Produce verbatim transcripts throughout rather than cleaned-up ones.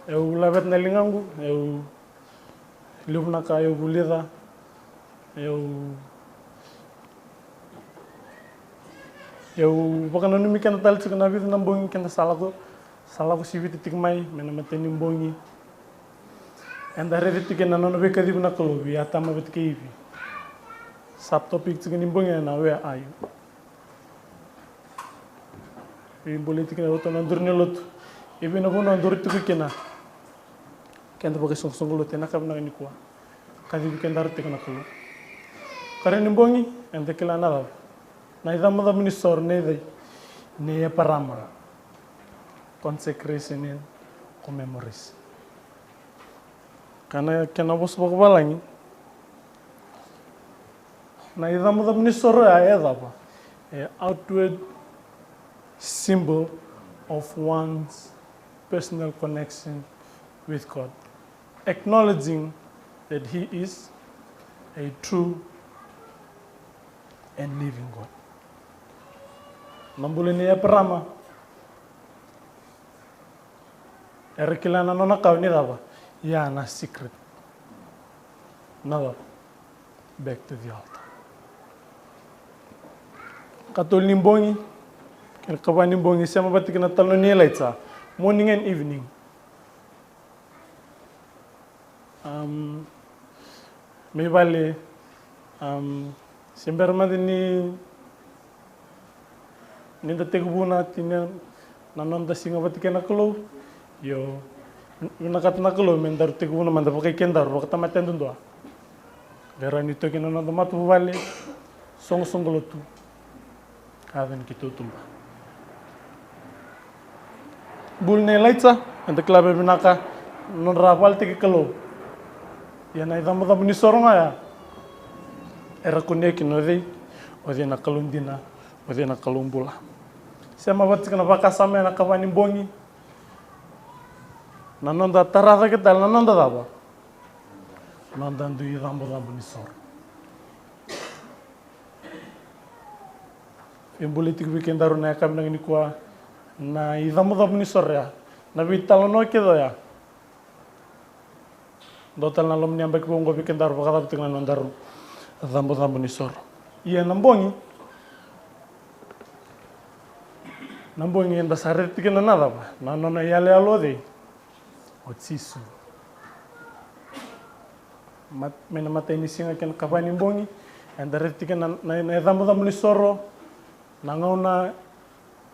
Au laveta na ligaqu, au levu na ka au vulica, au, au vakananumi keda tale tiko na vica na bogi keda sa lako, sa lako sivita tiko mai, mai na matai ni bogi. Eda raica tiko na nona veikacivi na Kalou vei Atama vata kei Ivi. Subtopic tiko ni bogi ena Where are you? Veibolei tiko na lotu, na duru ni lotu. E vei na vanua duru tiko kina keda vakaisoqosoqo lotu ena yakavi vinaka nikua. Kacivi kedaru tiko na Kalou. Kari ni bogi, eda kila na cava? Na icabocabo ni soro nei cei? Nei Eparama. Consecration and commemoration. Ka na kena vosa vakavalagi, na icabocabo ni soro ya e cava? E outward symbol of one's personal connection with God, acknowledging that He is a true and living God. Na bula nei Eparama, era kila na nona kawa ni cava? Ia na secret. Na cava? Back to the altar. Katolu ni bogi kei na kava ni bogi, sema vata kei na talanoa nei Elijah, morning and evening. Um, mai vale, um, se bera mada ni, ni da tekivuna tini na noda siga vata kei na Kalou. Io, vinakata na Kalou me daru tekivuna mada vakai kedaru vakatamata yadudua. Qai rawa ni toki na noda matavuvale, soqosoqo lotu. Ka yaco ni keitou tuba. Bula nei Elijah, eda kila vakavinaka, nodra a valetaki Kalou. Ia na icabocabo ni soro ga ya, era kunea kina o cei? O cei na Kalou dina? O cei na Kalou bula? Sema vata tiko na vakasama ena kava ni bogi. Na noda tara cake tale na noda cava? Noda dui cabocabo ni soro. E bolei tiko vei kedaru na yakavi vinaka nikua na icabocabo ni soro ya, na veitalanoa kece oya. Dua tale na loma ni yabaki vou oqo vei kedaru, vakacava tiko na nodaru cabocabo ni soro? Ia na bogi, na bogi eda sa raica tiko na cava? Na nona iyaloyalo o cei? O Jisu. Mat-, mai na matai ni siga kei na kava ni bogi, eda raica tiko na, na, na icabocabo ni soro. Na gauna,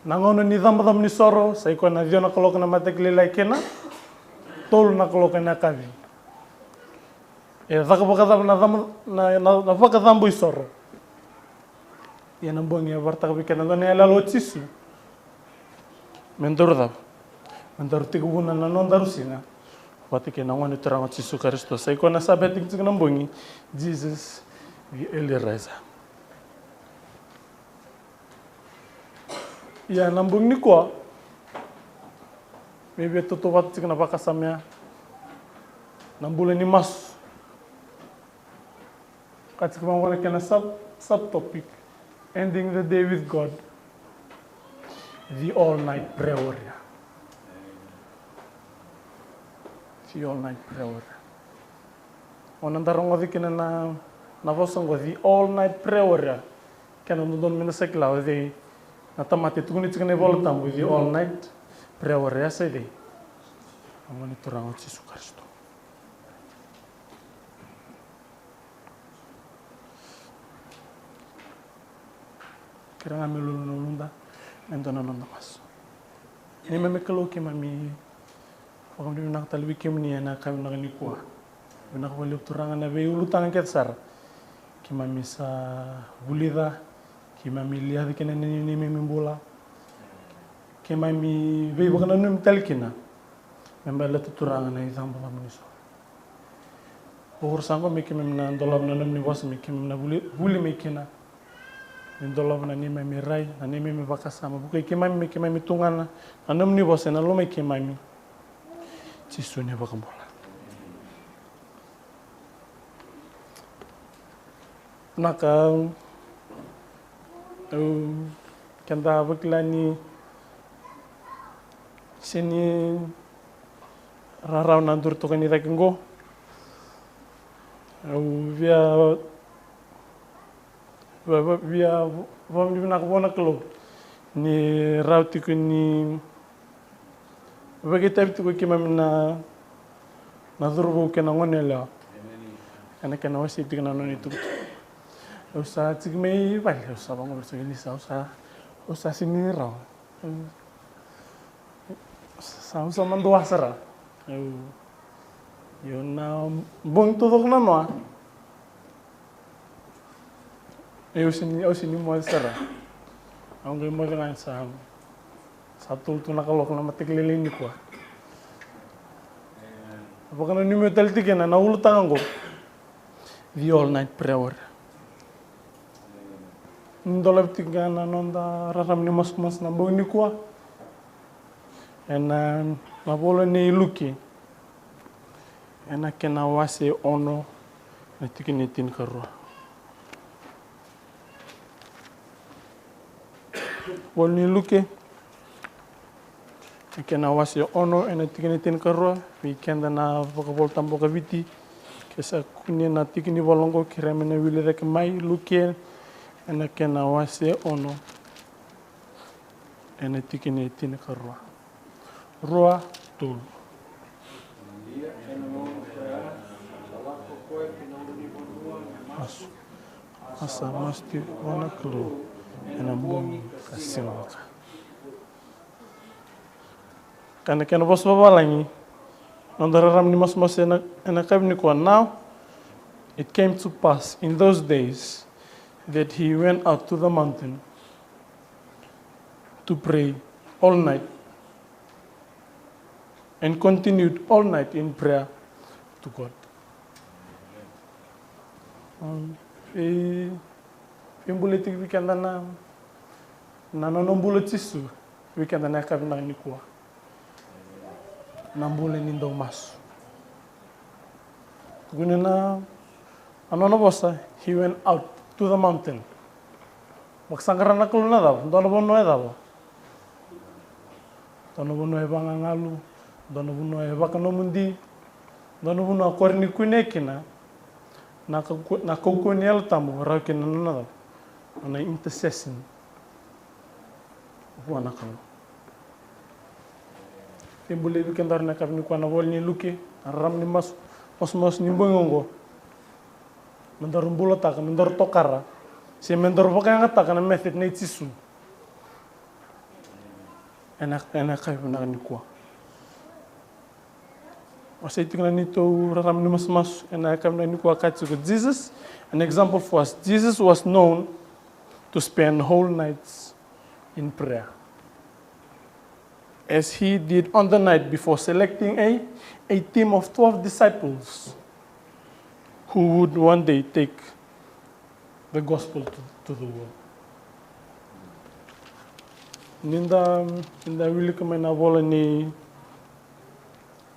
na gauna ni cabocabo ni soro sa i koya na ciwa na kaloko na mataka lailai kei na tolu na kaloko ena yakavi. E caka vakacava na cabo-, na, na, na vakacabo isoro? Ia na bogi e vakaraitaka vei keda na nona iyaloyalo o Jisu. Me daru cava? Me daru tekivuna na nodaru siga vata kei na Gone Turaga o Jisu Karisito. Sa i koya na subheading tiko na bogi, Jesus the Early Riser. Ia na bogi nikua, me via tautauvata tiko na vakasama ya, na bula ni masu. Ka tiko vaqo na kena sub, subtopic, Ending the Day with God, the All Night Prayer Warrior. The All Night Prayer Warrior. O na da rogoca kina na, na vosa oqo, the All Night Prayer Warrior. Kena dodonu me na sa kila o cei na tamata e tukuni tiko na iVola Tabu, the All Night Prayer Warrior, sa i cei? A Gone Turaga o Jisu Karisito. Kerea ga me lolo na uluda, me dua na noda masu. Neimami Kalou, keimami vakavinavinaka tale vei kemuni ena yakavi vinaka nikua. Vinaka vakalevu Turaga na veiulutaga kece sara. Keimami sa vulica, keimami liaca kina na neimami bula. Keimami veivakananumi tale kina me baleta Turaga na icabocabo ni soro. Vakabauta sara oqo me keimami na dolava na nomuni vosa, me keimami na vuli, vuli mai kina. Ni dolava na neimami rai, na neimami vakasama, vukei keimami me keimami tugana na nomuni vosa ena loma i keimami. Jisu na iVakabula. Na ka, au, keda vakila ni se ni, rarawa na duru toka ni cake qo. Au via, via, via, via vakavinavinaka vua na Kalou ni rawa tiko ni vakaitavi tiko keimami na, na cauravou kei na goneyalewa. Ena kena wasei tiko na nona itukutuku. Au sa tiko mai vale, au sa vaqo, au sa, au sa sini rawa. Sa, sa madua sara. Io, io, na bogi taucoko na noa. Io, au sini, au sini moce sara. Au qai moce ga sa, sa tolu tu na kaloko na mataka lailai nikua. Vakananumi au tale tiko kina na ulutaga qo. The all night prayer warrior. Ni dolavi tiko ga na noda rarama ni masumasu na bogi nikua. Ena, na vola nei Luke. Ena kena wase ono, na tikina e tinikarua. Vola nei Luke, na kena wase ono, ena tikina e tinikarua, vei keda na vakaivolatabu vakaviti, ke sa kune na tiki ni vola oqo, kerea me na wili cake mai, Luke, ena kena wase ono, ena tikina e tinikarua. Rua, tolu. Masu. A sa masu tiko vua na Kalou ena bogi ka siga vaka. Ka na kena vosa vavalagi, noda rarama ni masumasu ena, ena yakavi nikua. Now it came to pass in those days that he went out to the mountain to pray all night and continued all night in prayer to God. Um, e, e buleti vei keda na, na nona bula Jisu, vei keda na yakavi nikua. Na bula ni dau masu. Tukuni na, na nona vosa, he went out to the mountain. Vakasaqara na Kalou na cava, dua na vanua e cava. Dua na vanua e vagagalu, dua na vanua e vakanomodi, dua na vanua ko rawa ni kunea kina na kau-, na kaukauwa ni Yalo Tabu, rawa kina na nona cava, na intercession vua na Kalou. Veibolei vei kedaru na yakavi nikua na vola ni Luke, na rarama ni masu, masumasu ni bogi oqo. Me daru bulataka, me daru tokara, se me daru vakayagataka na method nei Jisu. Ena, ena yakavi vinaka nikua. Wasei tiko na neitou rarama ni masumasu ena yakavi vinaka nikua, ka tiko, Jesus, an example for us. Jesus was known to spend whole nights in prayer, as he did on the night before selecting a, a team of twelve disciples who would one day take the gospel to, to the world. Ni da, ni da wilika mai na vola ni,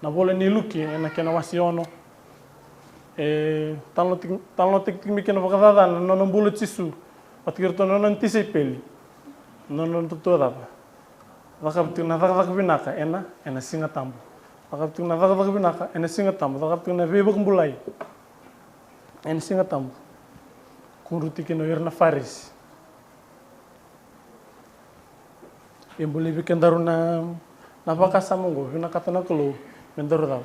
na vola ni Luke, ena kena wase ono. E talanoataki, talanoataki tiko mai kina vakacaca na nona bula Jisu vata kei iratou na nona tisaipeli. Na nona tautauvata cava? Cakava tiko na cakacaka vinaka ena, ena Siga Tabu. Cakava tiko na cakacaka vinaka ena Siga Tabu. Cakava tiko na veivakabulai ena Siga Tabu. Kudru tiko kina o ira na Farisi. E bolei vei kedaru na, na vakasama oqo, vinakata na Kalou me daru cava?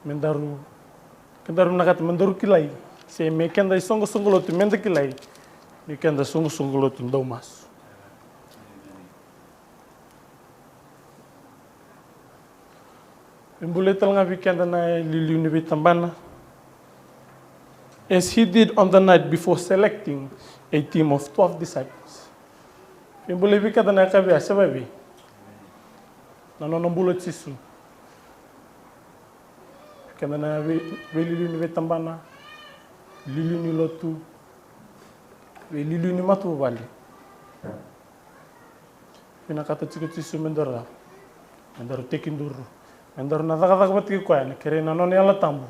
Me daru, kedaru vinakata me daru kilai, se me keda isoqosoqo lotu me da kilai ni keda soqosoqo lotu dau masu. E bolei tale ga vei keda na iliuliu ni veitabana. As he did on the night before selecting a team of twelve disciples. E bolei vei keda na yakavi ya, se vei, na nona bula Jisu. Keda na vei, veiliuliu ni veitabana, liuliu ni lotu, veiliuliu ni matavuvale. Vinakata tiko Jisu me daru cava? Me daru tekiduru. Me daru na cakacaka vata kei koya, na kerei na nona Yalo Tabu.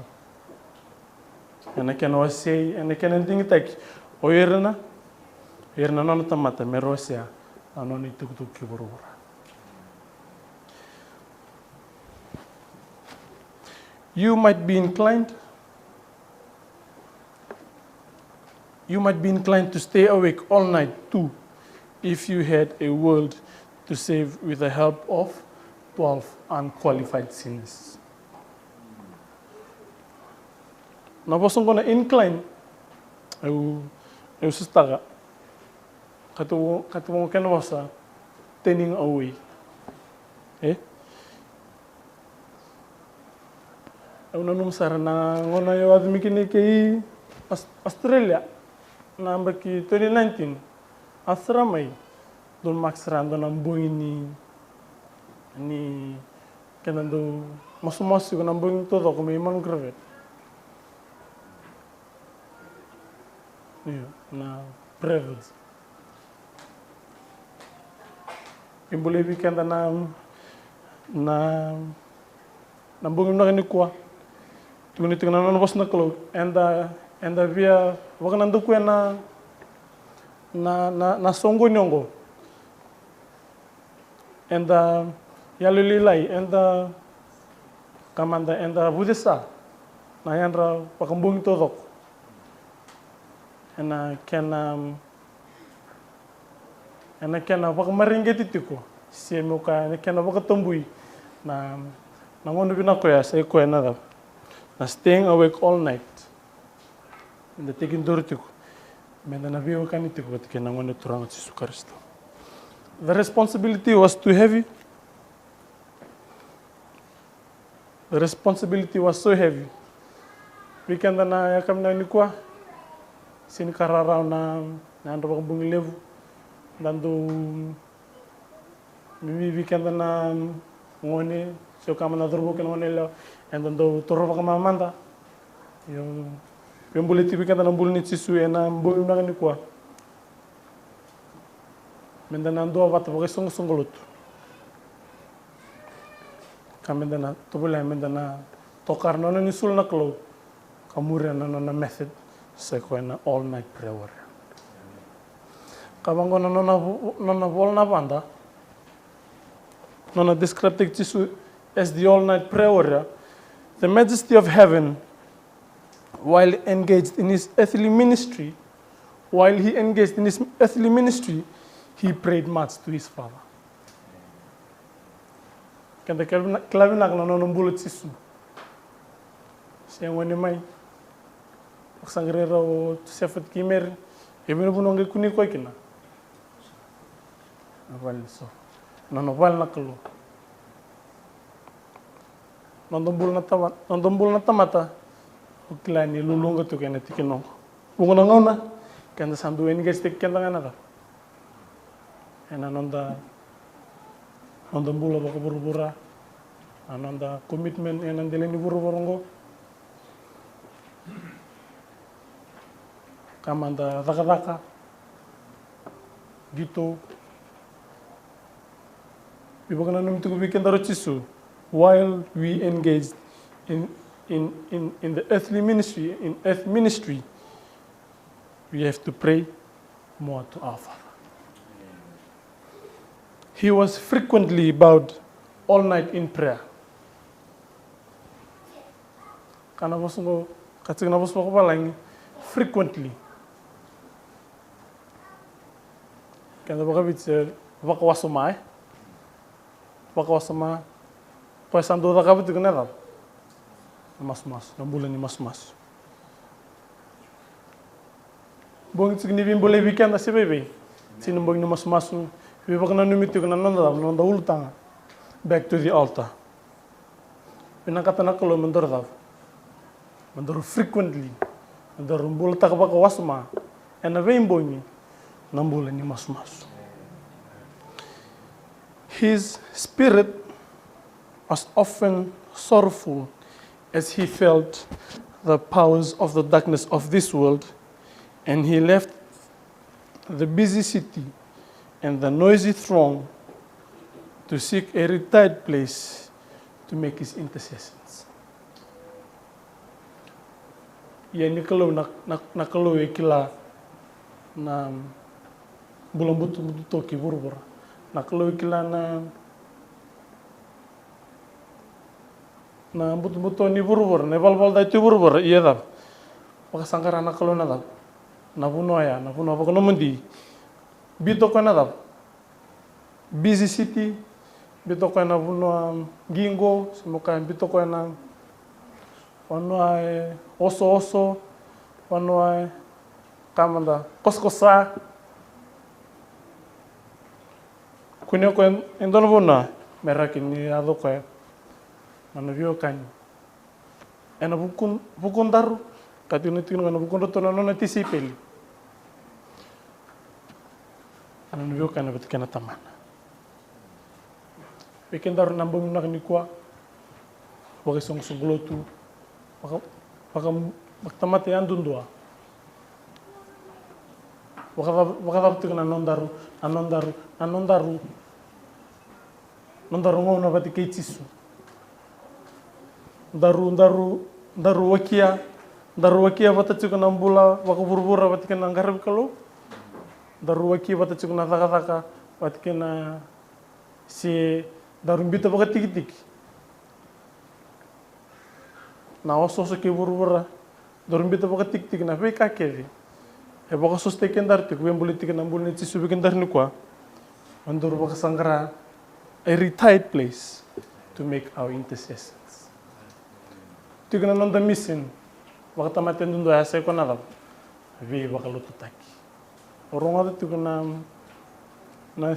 Ena kena wasei, ena kena digitaki o ira na, o ira na nona tamata me ra wasea na nona itukutuku ki vuravura. You might be inclined, you might be inclined to stay awake all night too if you had a world to save with the help of twelve unqualified sinners. Na vosa qo na incline, eu, eu sustaka. Kati vo, kati vo kena vosa, turning away. E? Au nanuma sara na gauna au yaco mai kina i ke i Aus-, Australia, na yabaki twenty nineteen. Au sara mai, dou maka sara dua na bogi ni, ni keda dau masumasu tiko na bogi taucoko mai Mount Gravatt. Io, na prayer vigil. Ni bula vei keda na, na, na bogi vinaka nikua. Tukuni tiko na nona vosa na Kalou. Eda, eda via vakanadakuya na, na, na, na soqoni oqo. Eda yalolailai, eda ka mada, eda vucesa na yadra vakabogi taucoko. Ena kena, ena kena vakamareqeti tiko, se meu kaya, ena kena vakatabui na, na gauna vinaka oya, sa i koya na cava? Na staying awake all night. Eda tekiduru tiko meda na veiwekani tiko vata kei na Gone Turaga o Jisu Karisito. The responsibility was too heavy. The responsibility was so heavy. Vei keda na yakavi nikua, sega ni ka rawarawa na, na yadra vakabogi levu. Da dau, vei, vei keda na gone, se o kaya mada na cauravou kei na goneyalewa, eda dau toro vakamamada. Io, veibolei tiko vei keda na bula nei Jisu ena bogi vinaka nikua. Meda na duavata vakaisoqosoqo lotu. Ka meda na tovolea, meda na tokara na nona isulu na Kalou. Ka muria na nona method, sa i koya na all night prayer warrior. Ka vaqo na nona vo-, nona vola na vada, nona describe-taki Jisu as the all night prayer warrior. The majesty of heaven, while engaged in his earthly ministry, while he engaged in his earthly ministry, he prayed much to his Father. Keda kila vina-, kila vinaka na nona bula o Jisu. Se gone mai, vakasaqarai rau o Josefa kei Meri, e vei na vanua qai kunei koya kina? Na vale ni so. Na nona vale na Kalou. Noda bula na tama-, noda bula na tamata, o kila ni luluqa tu kei na tikina oqo. Vuqa na gauna, keda sa dau engage-taki keda ga na cava? Ena noda, noda bula vakavuravura, na noda commitment ena dela ni vuravura oqo. Ka mada cakacaka, qito. Veivakananumi tiko vei keda o Jisu, while we engage in, in, in, in the earthly ministry, in earth ministry, we have to pray more to our Father. He was frequently bowed all night in prayer. Ka na vosa qo, ka tiko na vosa vakavalagi, frequently. Keda vakaviti se vakawasoma, e? Vakawasoma. Koya sa dau cakava tiko na cava? Na masumasu, na bula ni masumasu. Bogi tiko ni veibolei vei keda se vaivei. Tiko na bogi ni masumasu. Veivakananumi tiko na noda cava, na noda ulutaga. Back to the altar. Vinakata na Kalou me daru cava? Me daru frequently, me daru bulataka vakawasoma ena veibogi na bula ni masumasu. His spirit was often sorrowful as he felt the powers of the darkness of this world, and he left the busy city and the noisy throng to seek a retired place to make his intercessions. Ia ni Kalou na, na, na Kalou e kila na bula butobuto ki vuravura. Na Kalou e kila na Na butobuto ni vuravura, na ivalavala ca e tu i vuravura, ia cava? Vakasaqara na Kalou na cava? Na vanua oya, na vanua vakanomodi. Biuta o koya na cava? Busy city, biuta o koya na vanua qiqo, se mo kaya biuta o koya na vanua e osooso, vanua e, kaya mada, kosakosa. Kunea o koya e dua na vanua me rawa kina ni yaco o koya, na nona veiwekani. Ena vuku, vukudaru, ka tiko na tikina qo, ena vukudratou na nona tisaipeli. Ena nona veiwekani vata kei na Tamana. Vei kedaru na bogi vinaka nikua, vakaisoqosoqo lotu, vaka, vaka, vakatamata yadudua. Vakacava, vakacava tiko na nodaru, na nodaru, na nodaru, nodaru gauna vata kei Jisu. Daru, daru, daru wakia, daru wakia vata tiko na bula vakavuravura vata kei na qaravi Kalou. Daru wakia vata tiko na cakacaka vata kei na, se daru biuta vakatikitiki na osooso kei vuravura, daru biuta vakatikitiki na veika kece e vakasosotaki kedaru tiko, veibolei tiko na bula nei Jisu vei kedaru nikua. Mo daru vakasaqara a retired place to make our intercessions. Tiko na noda mission vakatamata yadudua, e sa ikoya na cava? Veivakalotutaki. O rogoca tiko na, na,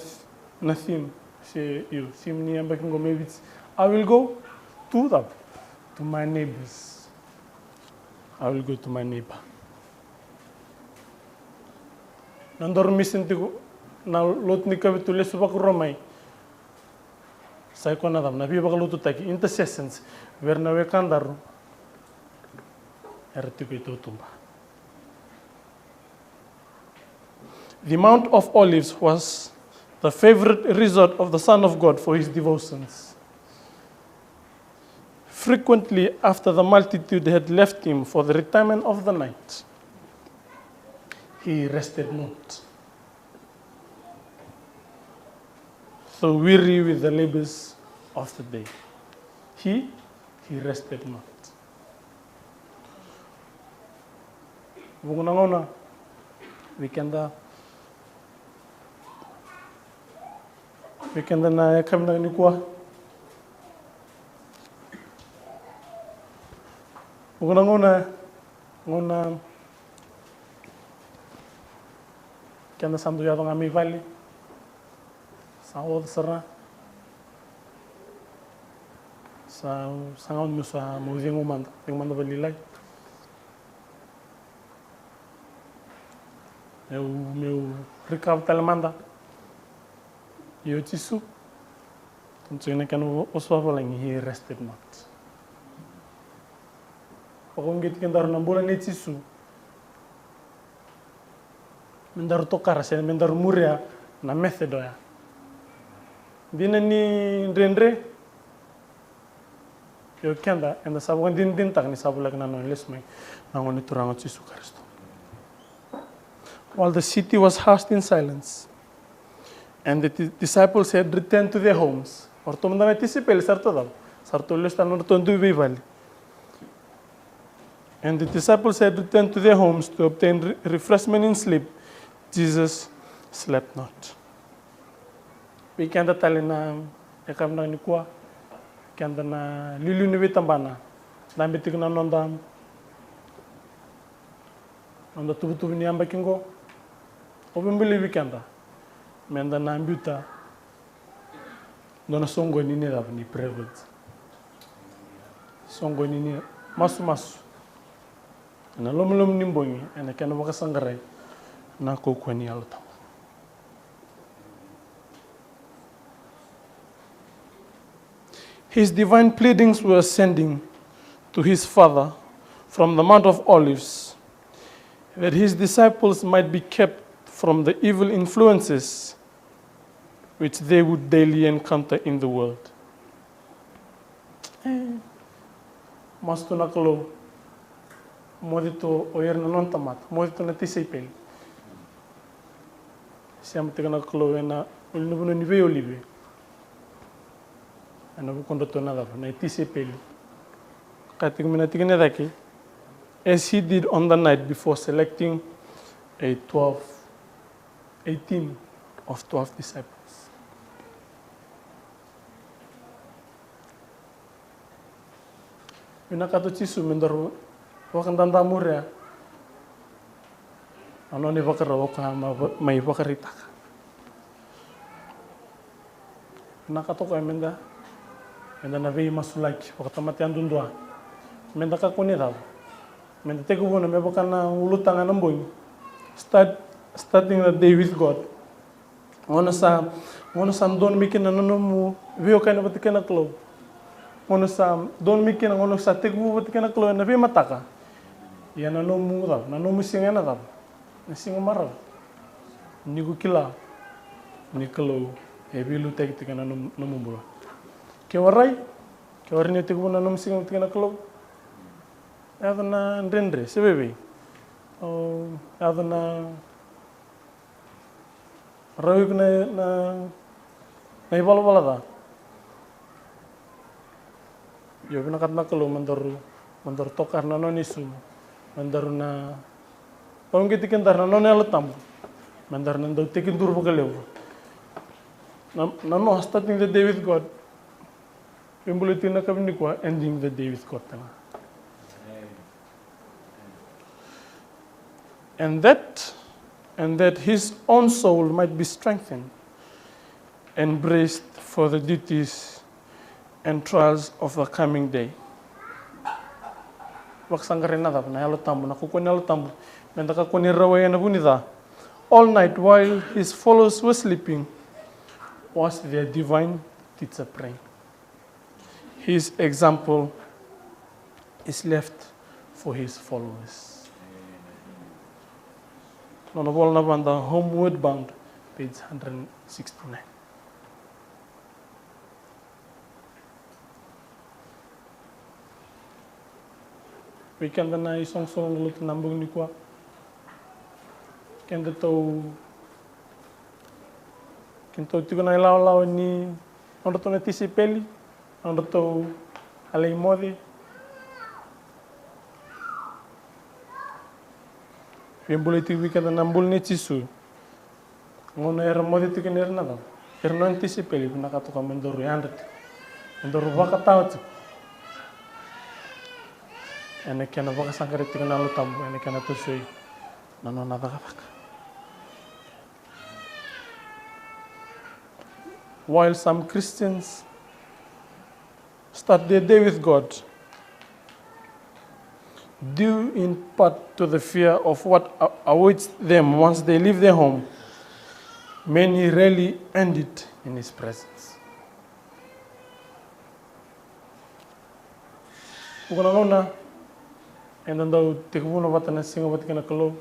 na theme, se io, theme ni yabaki qo mai Viti. I will go to the, to my neighbors. I will go to my neighbor. Na nodaru mission tiko na lotu ni kavitu lesu vakarua mai. Sa ikoya na cava? Na veivakalotutaki, intercessions, vei ira na wekadaru era tiko i tautuba. The Mount of Olives was the favorite resort of the Son of God for his devotions. Frequently, after the multitude had left him for the retirement of the night, he rested not, though weary with the labors of the day. He, he rested not. Vuqa na gauna vei keda, vei keda na yakavi nikua. Vuqa na gauna, gauna keda sa dau yaco ga mai vale. Sa oca sara. Sa, sa gauna meu sa, meu cegu mada, cegu mada vakalailai. Meu, meu recover tale mada. Io Jisu. Tukuna tiko na kena vosa vavalagi, he rested not. Vakauqeti kedaru na bula nei Jisu. Me daru tokara se me daru muria na method oya. Dina ni dredre. Io keda, eda sa vakadinadinataka ni sa voleka na nona lesu mai na Gone Turaga o Jisu Karisito. While the city was hushed in silence, and the di-, disciples had returned to their homes. O ratou mada na tisaipeli sa ratou cava? Sa ratou lesu tale na nodratou dui veivale. And the disciples had returned to their homes to obtain re-, refreshment in sleep. Jesus slept not. Vei keda tale na yakavi nikua, keda na liuliu ni veitabana, dabe tiko na noda, noda tuvatuva ni yabaki qo. Au via bolei vei keda meda na biuta dua na soqoni ni cava? Ni privilege. Soqoni ni masumasu ena lomaloma ni bogi, ena kena vakasaqarai na kaukauwa ni Yalo Tabu. His divine pleadings were ascending to his Father from the Mount of Olives, that his disciples might be kept from the evil influences which they would daily encounter in the world. E, masu tu na Kalou, moce tu o ira na nona tamata, moce tu na tisaipeli. Sema tiko na Kalou ena ulunivanua ni veiolive. Ena vukudratou na cava? Na tisaipeli. Ka tiko mai na tikina e cake, as he did on the night before selecting a twelve, a team of twelve disciples. Vinakata o Jisu me daru vakadadamuria na nona ivakarau ka ma va-, mai vakaraitaka. Vinakata o koya meda, meda na veimasulaki vakatamata yadudua. Meda kakua ni cava? Meda tekivuna me vaka na ulutaga na bogi. Start, starting the day with God. Gauna sa, gauna sa donu mai kina na nomu veiwekani vata kei na Kalou. Gauna sa donu mai kina, gauna sa tekivu vata kei na Kalou ena veimataka. Ia na nomu cava, na nomu siga ena cava? Na siga marau. Ni ko kila ni Kalou e veiliutaki tiko ena nomu, nomu bula. Ke warai, ke warai ni o tekivu na nomu siga vata kei na Kalou. Yaco na dredre, se vevei. O, yaco na Rau iko na, na, na ivalavala ca. Io, vinakata na Kalou me daru, me daru tokara na nona isulu. Me daru na, au qai tiki daru na nona Yalo Tabu. Me daru na dau tekiduru vakalevu. Na, na no, starting the day with God. Veibulai tiko na kavi nikua, ending the day with God tale ga. And that, and that his own soul might be strengthened and braced for the duties and trials of the coming day. Vakasaqarai na cava? Na Yalo Tabu, na kaukauwa ni Yalo Tabu. Meda kakua ni rawai ena vu ni ca. All night while his followers were sleeping was their divine teacher praying. His example is left for his followers. Nona vola na vada Homeward Bound, page hundred sixty-nine. Vei keda na isoqosoqo lotu na bogi nikua. Keda tou, keda tou tiko na ilawalawa ni nodratou na tisaipeli, nodratou a lai moce. Veibulai tiko vei keda na bula nei Jisu. Gauna era moce tiko kina era na cava? Era nona tisaipeli, vinakata o koya me daru yadra tiko, me daru vakatawa tiko. Ena kena vakasaqarai tiko na Yalo Tabu, ena kena tosoi na nona cakacaka. While some Christians start their day with God, due in part to the fear of what a-, awaits them once they leave their home, many rarely end it in His presence. Vuqa na gauna eda dau tekivuna vata na siga vata kei na Kalou.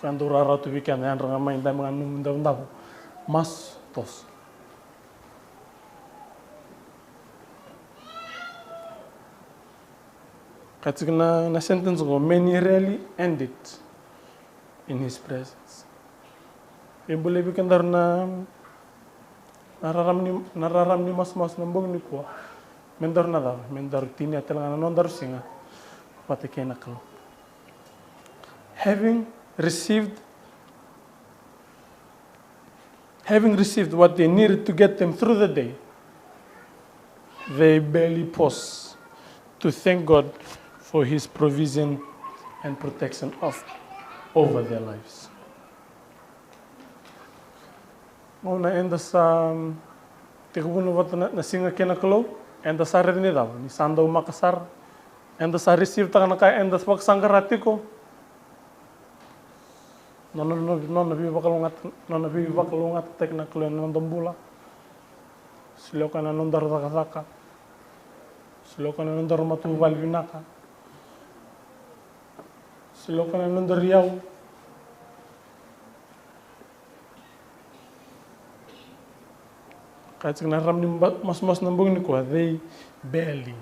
Koya dau rarawa tu vei keda, yadra ga mai, dabe ga nomu davodavo, masu toso. Ka tiko na, na sentence qo, many rarely end it in His presence. E bula vei kedaru na, na rarama ni, na rarama ni masumasu na bogi nikua. Me daru na cava? Me daru tinia tale ga na nodaru siga vata kei na Kalou. Having received, having received what they needed to get them through the day, they barely pause to thank God for His provision and protection of, over their lives. Gauna eda sa, mm, tekivuna vata na, na siga kei na Kalou, eda sa raica ni cava? Ni sa daumaka sara. Eda sa receive-taka na ka eda vakasaqara tiko. Nona, nona, nona veivakalougatataki, nona veivakalougatataki na Kalou ena noda bula. Solia o koya na nodaru cakacaka. Solia o koya na nodaru matavuvale vinaka. Solia o koya na nodaru iyau. Ka tiko na rarama ni ba-, masumasu na bogi nikua, they barely,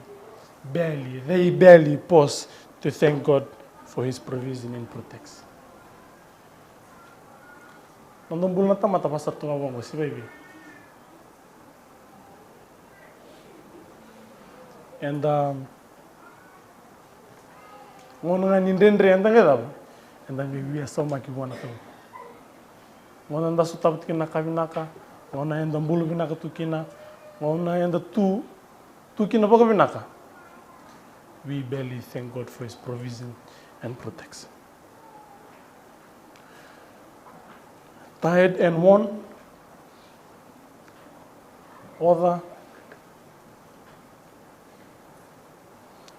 barely, they barely pause to thank God for His provision and protection. Noda bula na tamata vaka sara tu ga vaqo, se vei vei. Eda, gauna ga ni dredre eda qai cava? Eda qai via saumaki vua na Kalou. Gauna eda sotava tu kina na ka vinaka, gauna eda bula vinaka tu kina, gauna eda tu, tu kina vakavinaka. We barely thank God for his provision and protection. Tired and worn, oca,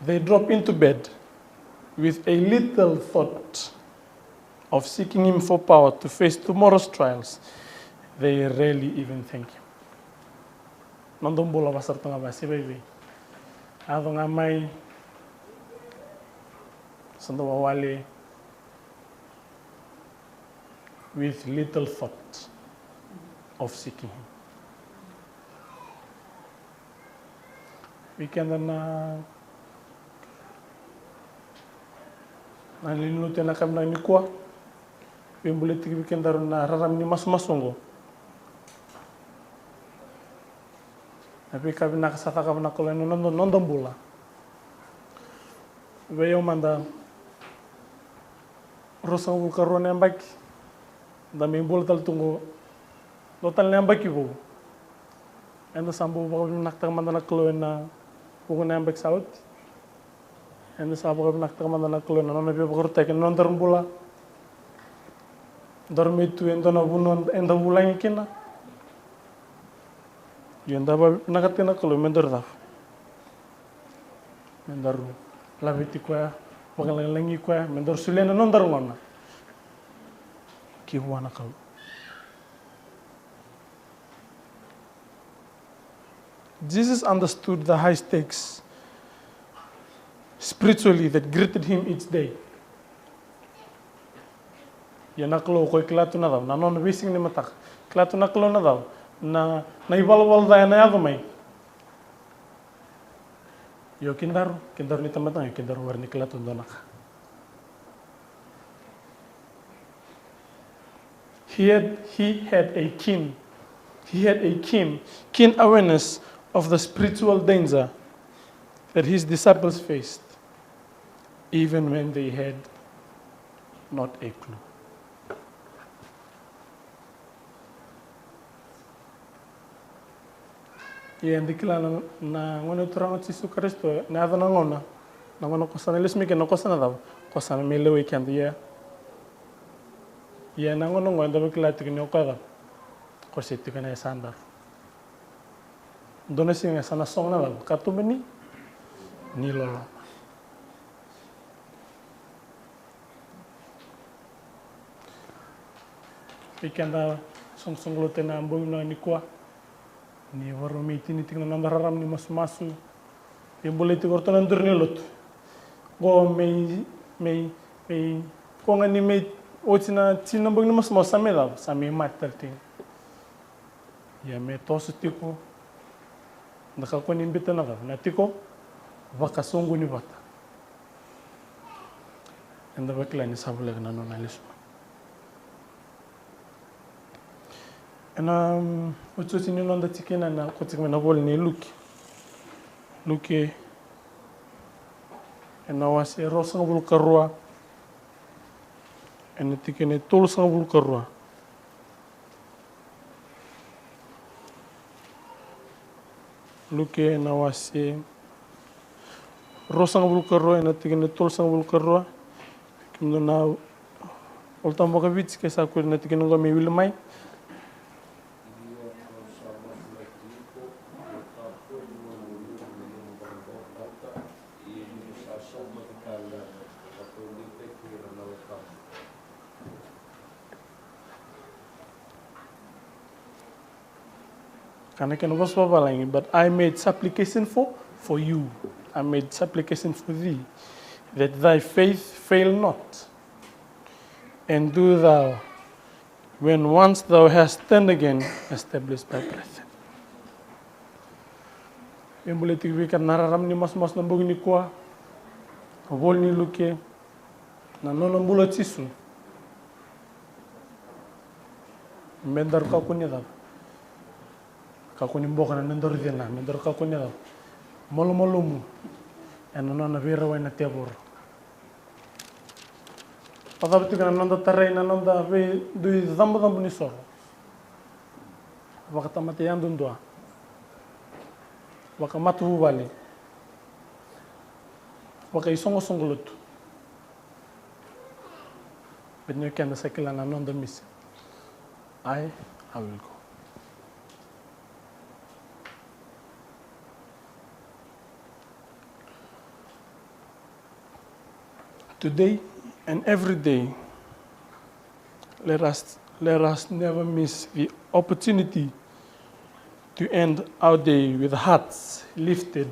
they drop into bed with a little thought of seeking him for power to face tomorrow's trials. They rarely even thank him. Noda bula vaka sara tu ga vaka se vei vei. Yaco ga mai, sa da wawale, with little thought of seeking him. Vei keda na, na lewe ni lotu ena yakavi nikua, veibolei tiko vei kedaru na rarama ni masumasu oqo. Na veika vinaka sa cakava na Kalou ena noda, noda bula. Vei au mada, ruasagavulu ka rua na yabaki, da mai bula tale tu qo, dua tale na yabaki vou. Eda sa bau vakavinakataka mada na Kalou ena vuku ni yabaki sa oti. Eda sa vakavinakataka mada na Kalou ena nona veivakarautaki ena nodaru bula. Daru mai tu e dua na vanua eda vulagi kina. Ia da vakavinakataka na Kalou me daru cava? Me daru laveti koya, vakalagilagi koya, me daru solia na nodaru gauna ki vua na Kalou. Jesus understood the high stakes spiritually that greeted him each day. Ia na Kalou o koya e kila tu na cava? Na nona veisiga ni mataka. Kila tu na Kalou na cava? Na, na ivalavala ca ena yaco mai. Io, kedaru, kedaru ni tamata ga, kedaru warai ni kila tu dua na ka. He had, he had a keen, he had a keen, keen awareness of the spiritual danger that his disciples faced, even when they had not a clue. Ia, eda kila na, na gauna Turaga o Jisu Karisito, na yaco na gauna, na gauna ko sa na lesu mai kina, ko sa na cava? Ko sa na mai lewai keda, ia. Ia, na gauna oqo eda vakila tiko ni o koya cava? Ko se tiko ena yasadaru. Dua na siga sa na sogo na cava? Katuba ni, ni loloma. Vei keda soqosoqo lotu ena bogi vinaka nikua, ni vakarau mai tini tiko na noda rarama ni masumasu. Veibolei tiko o ratou na duru ni lotu. Qo mai, mai, mai, qo ga ni mai oti na tini na bogi ni masumasu sa mai cava? Sa mai mate tale tiko. Ia me toso tiko, da kakua ni biuta na cava? Na tiko vakasoqoni vata. Eda vakila ni sa voleka na nona lesu mai. Ena, mm, otioti ni noda tikina na ko tiko mai na vola ni Luke. Luke ena wase ruasagavulu ka rua, ena tikina e tolusagavulu ka rua. Luke na wase ruasagavulu ka rua, ena tikina e tolusagavulu ka rua. Kemudou na Volatabu vakaviti ke sa kune na tikina qo me wili mai. Ka na kena vosa vavalagi, but I made supplication for, for you. I made supplication for thee, that thy faith fail not. And do thou, when once thou hast turned again, establish thy brethren. Veibolei tiko vei keda na rarama ni masumasu na bogi nikua. Vola ni Luke, na nona bula o Jisu. Me daru kakua ni cava? Kakua ni boka na nodaru cina, me daru kakua ni cava? Malumalumu ena nona veirawai na tevoro. Vakacava tiko na noda tarai na noda veidui cabocabo ni soro? Vakatamata yadudua, vakamatavuvale, vakaisoqosoqo lotu. Baleta ni o keda sa kila na noda mission. I, I will go. Today and every day, let us, let us never miss the opportunity to end our day with hearts lifted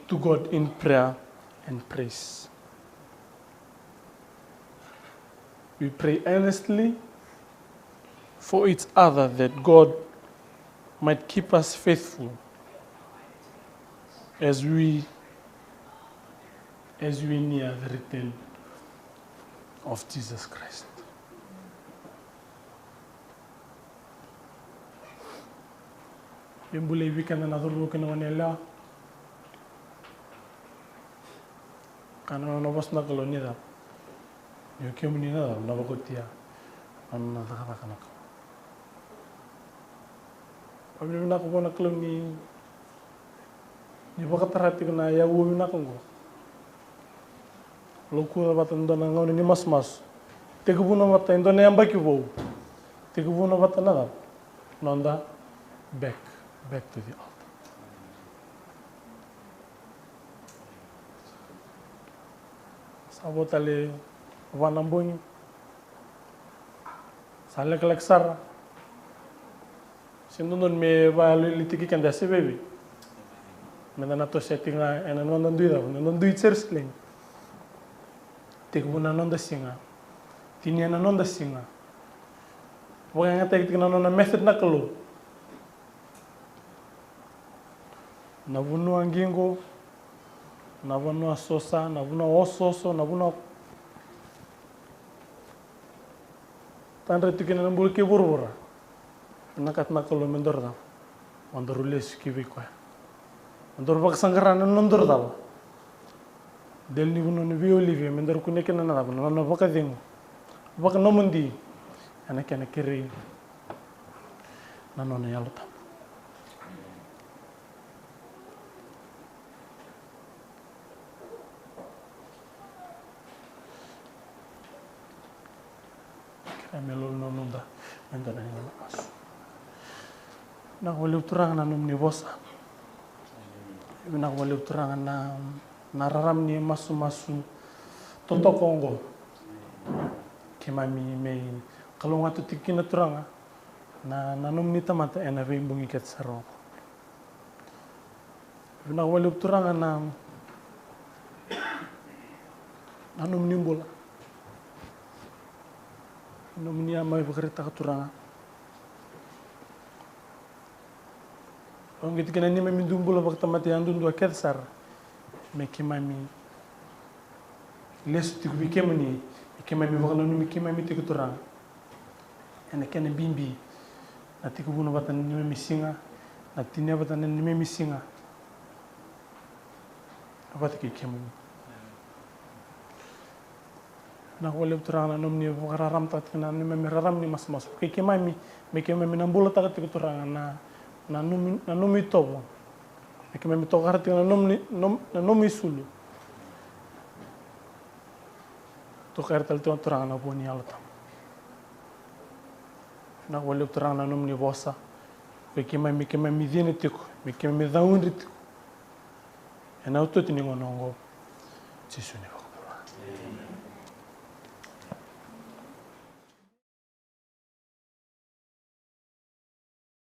to God in prayer and praise. We pray earnestly for each other that God might keep us faithful as we, as we near the return of Jesus Christ. Veibuli vei keda na cauravou kei na goneyalewa. Ka na nona vosa na Kalou ni cava? Ni o kemuni na cava? Na vakaotia na nona cakacaka na Kalou. Vakavinavinaka vua na Kalou ni, ni vakatara tiko na yau vinaka oqo. Lokuca vata e dua na gauna ni masumasu. Tekivuna vata e dua na yabaki vou. Tekivuna vata na cava? Noda back, back to the altar. Sa vo tale va na bogi. Sa lekaleka sara. Se dodonu me vakaluilitaki keda se veve. Meda na toso tiko ga ena noda dui cava, noda dui Jerusalemi. Tekivu na noda siga. Tinia na noda siga. Vakayagataki tiko na nona method na Kalou. Na vanua qiqo, na vanua sosa, na vanua osooso, na vanua tadra tiko kina na bula kei vuravura. Vinakata na Kalou me daru cava? Mo daru lesu ki vei koya. Mo daru vakasaqara na nodaru cava? Dela ni vanua ni veiolivi me daru kunea kina na cava? Na nona vakacegu vakanomodi. Ena kena kerei na nona Yalo Tabu. Kerea me lolo na noda, me da na masu. Vinaka vakalevu Turaga na nomuni vosa. Vinaka vakalevu Turaga na, na rarama ni masumasu totoka oqo. Keimami mai kalougata tiko kina Turaga na, na nomuni tamata ena veibogi kece sara oqo. Vinaka vakalevu Turaga na, na nomuni bula. Nomuni a mai vakaraitaka Turaga. Au qai tiko na neimami dui bula vakatamata yadudua kece sara. Me keimami lesu tiko vei kemuni, me keimami vakananumi keimami tiko Turaga. Ena kena bibi na tekivuna vata na neimami siga, na tinia vata na neimami siga. Vata kei kemuni. Vinaka vakalevu Turaga na nomuni vakararamataka tiko na neimami rarama ni masumasu. Kei keimami, me keimami na bulataka tiko Turaga na, na nomu, na nomu itovo. Me keimami tokara tiko na nomuni, nom-, na nomu isulu. Tokara tale tiko Turaga na vua ni Yalo Tabu. Vinaka vakalevu Turaga na nomuni vosa. Kei keimami, keimami cina tiko, me keimami caudre tiko. Ena iotioti ni gauna oqo. Jisu ni